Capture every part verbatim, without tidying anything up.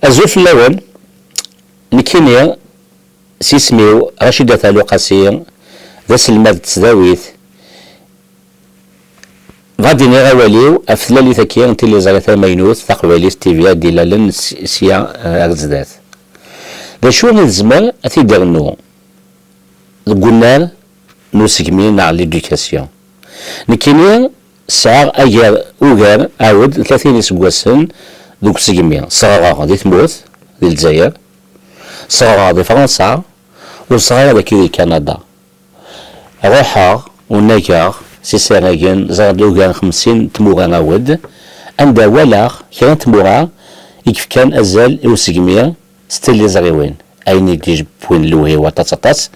Azul fell-awen. Nekkini s isem-iw Racid At Aluqasi, d aselmad n tesdawit. Bɣiɣ ad d-iniɣ awal-iw ɣef tlalit-agi n tiliẓri tamaynut taqbaylit T V ad d-ilalen s- sya, eh, ar zdat. D acu i nezmer ad t-id-rnu deg unnar n usegmi neɣ l'éducation? Nekkini sɛiɣ agar ugar, ɛawed, tlatin iseggasen deg usegmi. Sɣeɣ di tmurt, di Lezzayer, sɣeɣ di Fransa, u sɣeɣ dagi di Kanada. Ruḥeɣ unageɣ s isaragen, ẓriɣ-d ugar n xemsin n tmura, ɛawed, anda walaɣ kra n tmura i yefkan azal i usegmi s tiliẓriwin. Ayen i d-yewwin lewhi waṭas aṭas,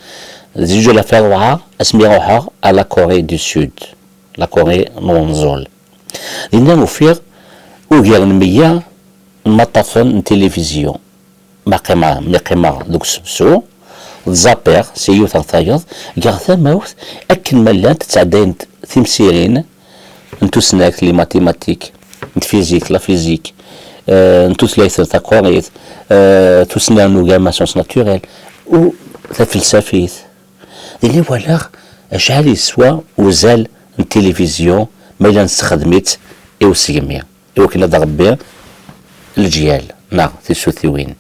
d zuǧ alaf u rebɛa, asmi ruḥeɣ à la Corée du Sud, la Corée n Wenẓul. Dinna ufiɣ ugar n meyya n maṭṭafen n tilivizyu. Ma qqimeɣ, mi qqimeɣ deg usemsu, ttẓapiɣ si yiwet ɣer tayeḍ, gar tamawt, akken ma llant ttɛeddayent timsirin n tusnakt, les mathématiques, n tfizik, la physique, eh, n tutlayt takurit, eh, tussna n ugama, sciences naturelles, u tafelsafit. Dinna walaɣ acḥal yeswa uzal n tilivizyu ma yella nessexdem-itt i usegmi, i wakken ad rebbi leǧyal neɣ tisutiwin.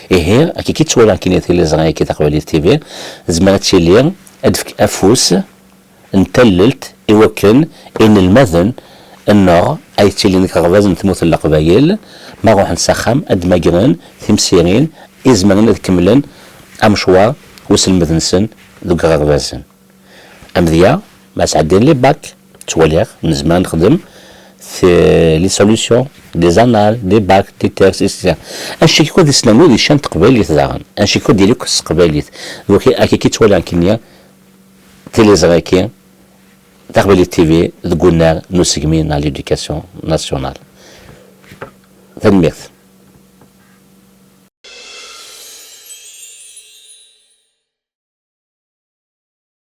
Ihi, akka i ttwaliɣ nekkini tiliẓri-agi Taqbaylit T V, tezmer ad tili ad d-tefk afus n tallelt i wakken inelmaden-nneɣ ay yettilin deg iɣerbazen n tmurt n Leqbayel, ma ruḥen s axxam, ad d-mmagren timsirin i izemren ad kemmlen amecwar n uselmed-nsen deg iɣerbazen. Amedya, ma sɛeddin les bacs, ttwaliɣ nezmer ad nexdem t- les solutions, des annales, des bacs, des textes, et cetera. Anci-k ad islan udi ccan n teqbaylit daɣen, anci-k ad yili s teqbaylit. Donc, akka i ttwaliɣ nekkini tiliẓri-agi, Taqbaylit T V, deg unnar n usegmi neɣ l'éducation nationale. Tanemmirt.